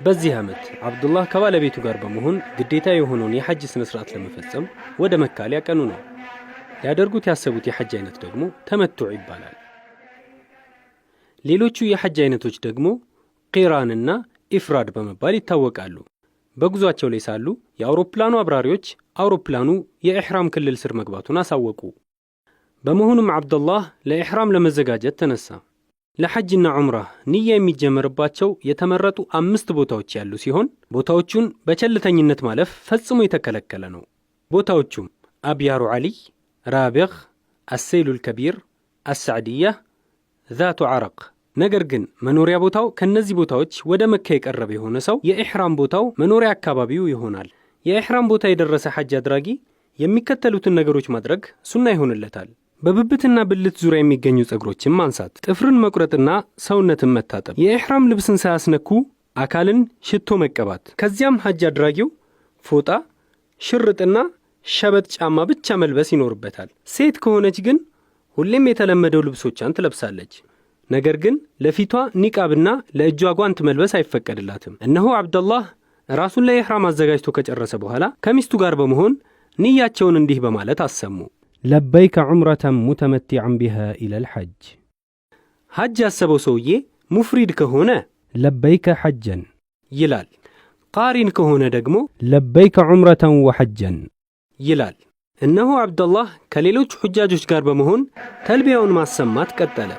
በዚህ ዓመት አብዱላህ ከባለቤቱ ጋር በመሆን ግዴታ የሆነውን የሐጅ ሥነ ሥርዓት ለመፈጸም ወደ መካ ሊያቀኑ ነው። ሊያደርጉት ያሰቡት የሐጅ አይነት ደግሞ ተመቱዕ ይባላል። ሌሎቹ የሐጅ አይነቶች ደግሞ ቂራንና ኢፍራድ በመባል ይታወቃሉ። በጉዟቸው ላይ ሳሉ የአውሮፕላኑ አብራሪዎች አውሮፕላኑ የኢሕራም ክልል ስር መግባቱን አሳወቁ። በመሆኑም አብዱላህ ለኢሕራም ለመዘጋጀት ተነሳ። ለሐጅና ዑምራህ ንያ የሚጀመርባቸው የተመረጡ አምስት ቦታዎች ያሉ ሲሆን፣ ቦታዎቹን በቸልተኝነት ማለፍ ፈጽሞ የተከለከለ ነው። ቦታዎቹም አብያሩ ዓሊይ፣ ራቢግ፣ አሰይሉል ከቢር፣ አሳዕድያ፣ ዛቱ ዓረቅ። ነገር ግን መኖሪያ ቦታው ከእነዚህ ቦታዎች ወደ መካ የቀረበ የሆነ ሰው የኢሕራም ቦታው መኖሪያ አካባቢው ይሆናል። የኢሕራም ቦታ የደረሰ ሐጅ አድራጊ የሚከተሉትን ነገሮች ማድረግ ሱና ይሆንለታል። በብብትና ብልት ዙሪያ የሚገኙ ጸጉሮችን ማንሳት፣ ጥፍርን መቁረጥና ሰውነትን መታጠብ፣ የኢሕራም ልብስን ሳያስነኩ አካልን ሽቶ መቀባት። ከዚያም ሐጅ አድራጊው ፎጣ፣ ሽርጥና ሸበጥ ጫማ ብቻ መልበስ ይኖርበታል። ሴት ከሆነች ግን ሁሌም የተለመደው ልብሶቿን ትለብሳለች። ነገር ግን ለፊቷ ኒቃብና ለእጇ ጓንት መልበስ አይፈቀድላትም። እነሆ አብደላህ ራሱን ለኢሕራም አዘጋጅቶ ከጨረሰ በኋላ ከሚስቱ ጋር በመሆን ንያቸውን እንዲህ በማለት አሰሙ። لبيك عمرة متمتعا بها إلى الحج። ሐጅ ያሰበው ሰውዬ ሙፍሪድ ከሆነ لبيك حجا ይላል። ቃሪን ከሆነ ደግሞ لبيك عمرة وحجا ይላል። እነሆ አብደላህ ከሌሎች ሑጃጆች ጋር በመሆን ተልቢያውን ማሰማት ቀጠለ።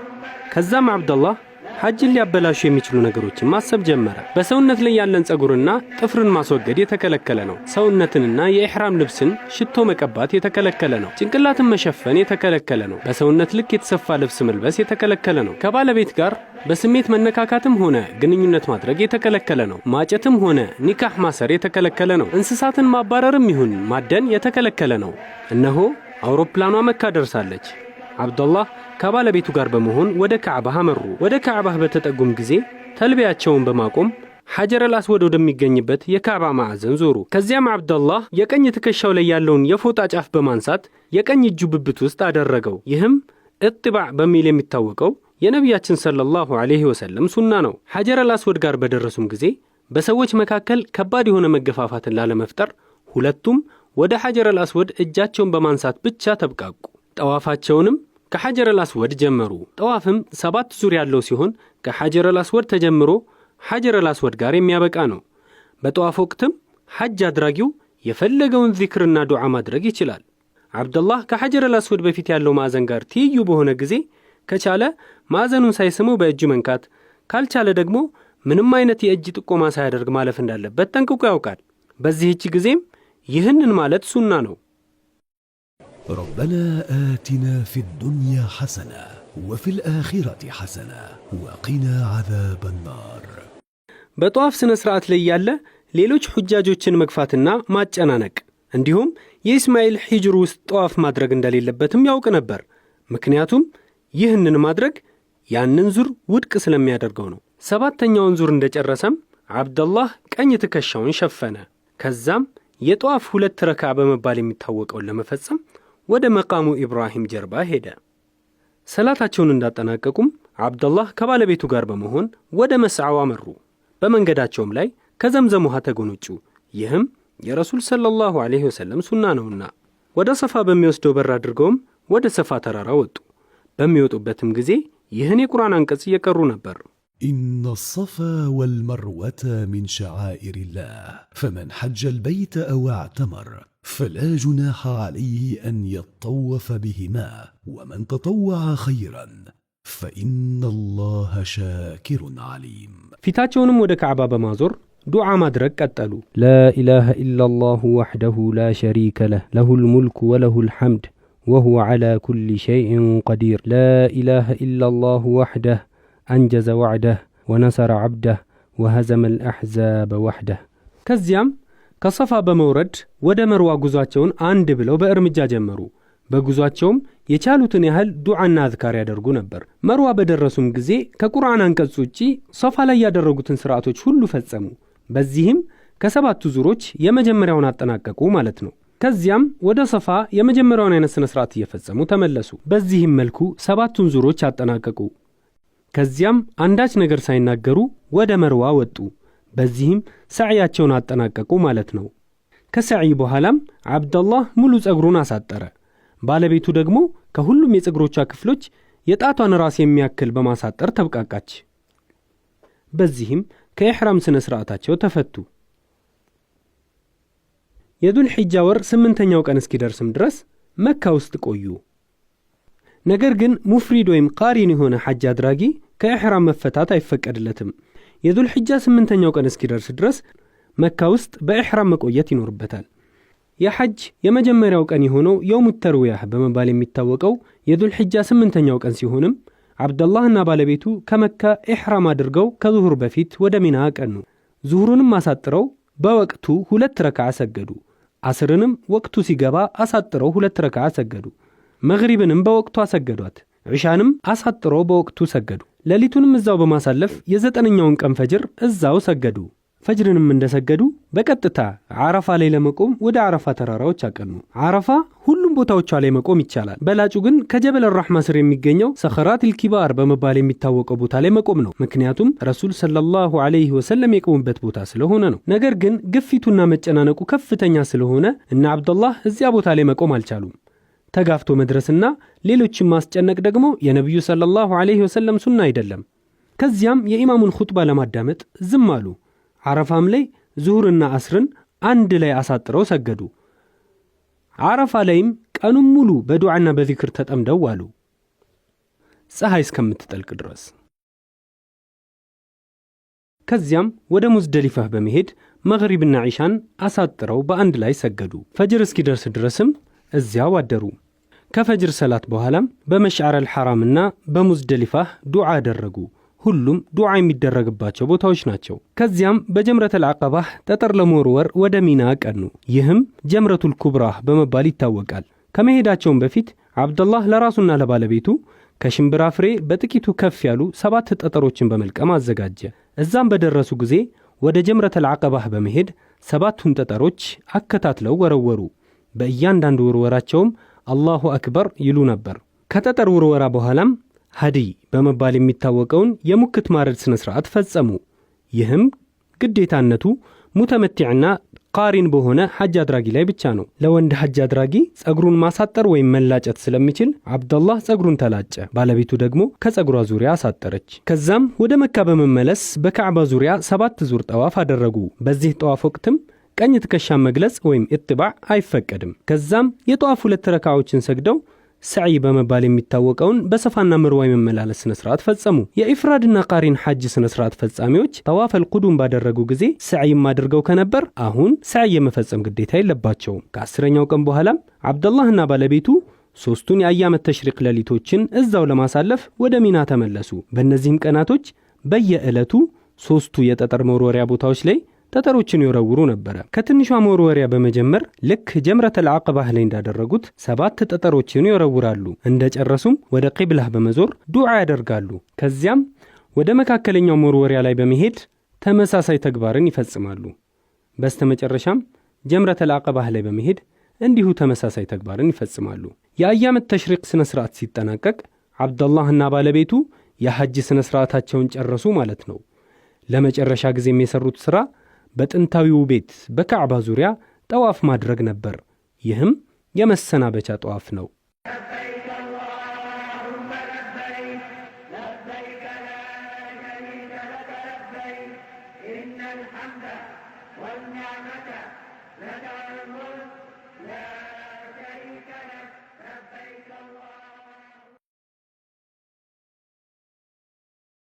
ከዛም አብደላህ ሐጅን ሊያበላሹ የሚችሉ ነገሮችን ማሰብ ጀመረ። በሰውነት ላይ ያለን ጸጉርና ጥፍርን ማስወገድ የተከለከለ ነው። ሰውነትንና የኢሕራም ልብስን ሽቶ መቀባት የተከለከለ ነው። ጭንቅላትን መሸፈን የተከለከለ ነው። በሰውነት ልክ የተሰፋ ልብስ መልበስ የተከለከለ ነው። ከባለቤት ጋር በስሜት መነካካትም ሆነ ግንኙነት ማድረግ የተከለከለ ነው። ማጨትም ሆነ ኒካህ ማሰር የተከለከለ ነው። እንስሳትን ማባረርም ይሁን ማደን የተከለከለ ነው። እነሆ አውሮፕላኗ መካ ደርሳለች። አብዱላህ ከባለቤቱ ጋር በመሆን ወደ ካዕባህ አመሩ። ወደ ካዕባህ በተጠጉም ጊዜ ተልቢያቸውን በማቆም ሐጀረል አስወድ ወደሚገኝበት የካዕባ ማዕዘን ዞሩ። ከዚያም አብደላህ የቀኝ ትከሻው ላይ ያለውን የፎጣ ጫፍ በማንሳት የቀኝ እጁ ብብት ውስጥ አደረገው። ይህም እጥባዕ በሚል የሚታወቀው የነቢያችን ሰለላሁ ዐለይሂ ወሰለም ሱና ነው። ሐጀረል አስወድ ጋር በደረሱም ጊዜ በሰዎች መካከል ከባድ የሆነ መገፋፋትን ላለመፍጠር ሁለቱም ወደ ሐጀረል አስወድ እጃቸውን በማንሳት ብቻ ተብቃቁ። ጠዋፋቸውንም ከሐጀረል አስወድ ጀመሩ። ጠዋፍም ሰባት ዙር ያለው ሲሆን፣ ከሐጀረል አስወድ ተጀምሮ ሐጀረል አስወድ ጋር የሚያበቃ ነው። በጠዋፍ ወቅትም ሐጅ አድራጊው የፈለገውን ዚክርና ዱዓ ማድረግ ይችላል። አብደላህ ከሐጀረል አስወድ በፊት ያለው ማዕዘን ጋር ትይዩ በሆነ ጊዜ ከቻለ ማዕዘኑን ሳይስመው በእጁ መንካት፣ ካልቻለ ደግሞ ምንም አይነት የእጅ ጥቆማ ሳያደርግ ማለፍ እንዳለበት ጠንቅቆ ያውቃል። በዚህች ጊዜም ይህንን ማለት ሱና ነው። ربنا آتنا في الدنيا حسنة وفي الآخرة حسنة وقنا عذاب النار። በጠዋፍ ሥነ ሥርዓት ላይ ያለ ሌሎች ሑጃጆችን መግፋትና ማጨናነቅ እንዲሁም የኢስማኤል ሂጅር ውስጥ ጠዋፍ ማድረግ እንደሌለበትም ያውቅ ነበር። ምክንያቱም ይህንን ማድረግ ያንን ዙር ውድቅ ስለሚያደርገው ነው። ሰባተኛውን ዙር እንደጨረሰም አብደላህ ቀኝ ትከሻውን ሸፈነ። ከዛም የጠዋፍ ሁለት ረካ በመባል የሚታወቀውን ለመፈጸም ወደ መቃሙ ኢብራሂም ጀርባ ሄደ። ሰላታቸውን እንዳጠናቀቁም አብደላህ ከባለቤቱ ጋር በመሆን ወደ መስዓው አመሩ። በመንገዳቸውም ላይ ከዘምዘም ውሃ ተጎነጩ። ይህም የረሱል ሰለላሁ ዐለይሂ ወሰለም ሱና ነውና። ወደ ሰፋ በሚወስደው በር አድርገውም ወደ ሰፋ ተራራ ወጡ። በሚወጡበትም ጊዜ ይህን የቁርአን አንቀጽ እየቀሩ ነበር። إن الصفا والمروة من شعائر الله، فمن حج البيت أو اعتمر فلا جناح عليه أن يطوف بهما، ومن تطوع خيرا فإن الله شاكر عليم። ፊታቸውንም ወደ ካዕባ በማዞር ዱዓ ማድረግ ቀጠሉ። لا إله إلا الله وحده لا شريك له، له الملك وله الحمد وهو على كل شيء قدير، لا إله إلا الله وحده أنجز وعده ونصر عبده وهزم الأحزاب وحده። ከዚያም ከሰፋ በመውረድ ወደ መርዋ ጉዟቸውን አንድ ብለው በእርምጃ ጀመሩ። በጉዟቸውም የቻሉትን ያህል ዱዓና አዝካር ያደርጉ ነበር። መርዋ በደረሱም ጊዜ ከቁርአን አንቀጽ ውጪ ሶፋ ላይ ያደረጉትን ስርዓቶች ሁሉ ፈጸሙ። በዚህም ከሰባቱ ዙሮች የመጀመሪያውን አጠናቀቁ ማለት ነው። ከዚያም ወደ ሰፋ የመጀመሪያውን አይነት ስነ ስርዓት እየፈጸሙ ተመለሱ። በዚህም መልኩ ሰባቱን ዙሮች አጠናቀቁ። ከዚያም አንዳች ነገር ሳይናገሩ ወደ መርዋ ወጡ። በዚህም ሰዕያቸውን አጠናቀቁ ማለት ነው። ከሰዕይ በኋላም ዓብደላህ ሙሉ ጸጉሩን አሳጠረ። ባለቤቱ ደግሞ ከሁሉም የፀጉሮቿ ክፍሎች የጣቷን ራስ የሚያክል በማሳጠር ተብቃቃች። በዚህም ከኢሕራም ሥነ ሥርዓታቸው ተፈቱ። የዱል ሒጃ ወር 8ኛው ቀን እስኪደርስም ድረስ መካ ውስጥ ቆዩ። ነገር ግን ሙፍሪድ ወይም ቃሪን የሆነ ሐጅ አድራጊ ከኢሕራም መፈታት አይፈቀድለትም። የዱል ሒጃ 8ኛው ቀን እስኪደርስ ድረስ መካ ውስጥ በኢሕራም መቆየት ይኖርበታል። የሐጅ የመጀመሪያው ቀን የሆነው የውሙ ተርዊያህ በመባል የሚታወቀው የዱል ሒጃ 8ኛው ቀን ሲሆንም ዓብደላህና ባለቤቱ ከመካ ኢሕራም አድርገው ከዙሁር በፊት ወደ ሚና አቀኑ። ዙሁሩንም አሳጥረው በወቅቱ 2 ረክዓ ሰገዱ። አስርንም ወቅቱ ሲገባ አሳጥረው 2 ረክዓ ሰገዱ። መግሪብንም በወቅቱ አሰገዷት። ዒሻንም አሳጥረው በወቅቱ ሰገዱ። ሌሊቱንም እዛው በማሳለፍ የ9ኛውን ቀን ፈጅር እዛው ሰገዱ። ፈጅርንም እንደሰገዱ በቀጥታ ዓረፋ ላይ ለመቆም ወደ ዓረፋ ተራራዎች አቀኑ። ዓረፋ ሁሉም ቦታዎቿ ላይ መቆም ይቻላል። በላጩ ግን ከጀበል ራሕማ ስር የሚገኘው ሰኸራት አልኪባር በመባል የሚታወቀው ቦታ ላይ መቆም ነው። ምክንያቱም ረሱል ሰለላሁ ዐለይሂ ወሰለም የቆሙበት ቦታ ስለሆነ ነው። ነገር ግን ግፊቱና መጨናነቁ ከፍተኛ ስለሆነ እነ ዓብደላህ እዚያ ቦታ ላይ መቆም አልቻሉም። ተጋፍቶ መድረስና ሌሎችን ማስጨነቅ ደግሞ የነብዩ ሰለላሁ ዐለይሂ ወሰለም ሱና አይደለም። ከዚያም የኢማሙን ኹጥባ ለማዳመጥ ዝም አሉ። ዓረፋም ላይ ዙሁርና አስርን አንድ ላይ አሳጥረው ሰገዱ። ዓረፋ ላይም ቀኑን ሙሉ በዱዓና በዚክር ተጠምደው ዋሉ፣ ፀሐይ እስከምትጠልቅ ድረስ። ከዚያም ወደ ሙዝደሊፋህ በመሄድ መግሪብና ዒሻን አሳጥረው በአንድ ላይ ሰገዱ። ፈጅር እስኪደርስ ድረስም እዚያው አደሩ። ከፈጅር ሰላት በኋላም በመሽዓር አልሐራምና በሙዝደሊፋህ ዱዓ አደረጉ። ሁሉም ዱዓ የሚደረግባቸው ቦታዎች ናቸው። ከዚያም በጀምረተል ዐቀባህ ጠጠር ለመወርወር ወደ ሚና ቀኑ። ይህም ጀምረቱል ኩብራህ በመባል ይታወቃል። ከመሄዳቸውም በፊት ዓብደላህ ለራሱና ለባለቤቱ ከሽምብራ ፍሬ በጥቂቱ ከፍ ያሉ 7 ጠጠሮችን በመልቀም አዘጋጀ። እዛም በደረሱ ጊዜ ወደ ጀምረተል ዐቀባህ በመሄድ 7ቱን ጠጠሮች አከታትለው ወረወሩ። በእያንዳንዱ ውርወራቸውም አላሁ አክበር ይሉ ነበር። ከጠጠር ውርወራ በኋላም ሀዲይ በመባል የሚታወቀውን የሙክት ማረድ ስነ ስርዓት ፈጸሙ። ይህም ግዴታነቱ ሙተመቲዕና ቃሪን በሆነ ሐጅ አድራጊ ላይ ብቻ ነው። ለወንድ ሐጅ አድራጊ ጸጉሩን ማሳጠር ወይም መላጨት ስለሚችል ዓብደላህ ጸጉሩን ተላጨ፣ ባለቤቱ ደግሞ ከጸጉሯ ዙሪያ አሳጠረች። ከዛም ወደ መካ በመመለስ በካዕባ ዙሪያ 7 ዙር ጠዋፍ አደረጉ። በዚህ ጠዋፍ ወቅትም ቀኝ ትከሻን መግለጽ ወይም ኢጥባዕ አይፈቀድም። ከዛም የጠዋፍ 2 ረካዓዎችን ሰግደው ሰዕይ በመባል የሚታወቀውን በሰፋና መርዋ የመመላለስ ስነ ስርዓት ፈጸሙ። የኢፍራድና ቃሪን ሐጅ ስነ ስርዓት ፈጻሚዎች ጠዋፈል ቁዱም ባደረጉ ጊዜ ሰዕይም አድርገው ከነበር አሁን ሰዕይ የመፈጸም ግዴታ የለባቸውም። ከ10ኛው ቀን በኋላም ዓብደላህና ባለቤቱ 3ቱን የአያመት ተሽሪቅ ሌሊቶችን እዛው ለማሳለፍ ወደ ሚና ተመለሱ። በእነዚህም ቀናቶች በየዕለቱ 3ቱ የጠጠር መወርወሪያ ቦታዎች ላይ ጠጠሮችን ይወረውሩ ነበረ። ከትንሿ መወርወሪያ በመጀመር ልክ ጀምረተል ዐቀባህ ላይ እንዳደረጉት 7 ጠጠሮችን ይወረውራሉ። እንደጨረሱም ወደ ቂብላህ በመዞር ዱዓ ያደርጋሉ። ከዚያም ወደ መካከለኛው መወርወሪያ ላይ በመሄድ ተመሳሳይ ተግባርን ይፈጽማሉ። በስተመጨረሻም ጀምረተል ዐቀባህ ላይ በመሄድ እንዲሁ ተመሳሳይ ተግባርን ይፈጽማሉ። የአያመት ተሽሪቅ ስነ ስርዓት ሲጠናቀቅ ዓብደላህና ባለቤቱ የሐጅ ስነ ስርዓታቸውን ጨረሱ ማለት ነው። ለመጨረሻ ጊዜም የሰሩት ስራ በጥንታዊው ቤት በካዕባ ዙሪያ ጠዋፍ ማድረግ ነበር። ይህም የመሰናበቻ ጠዋፍ ነው። لبيك إن الحمد والنعمة لك والملك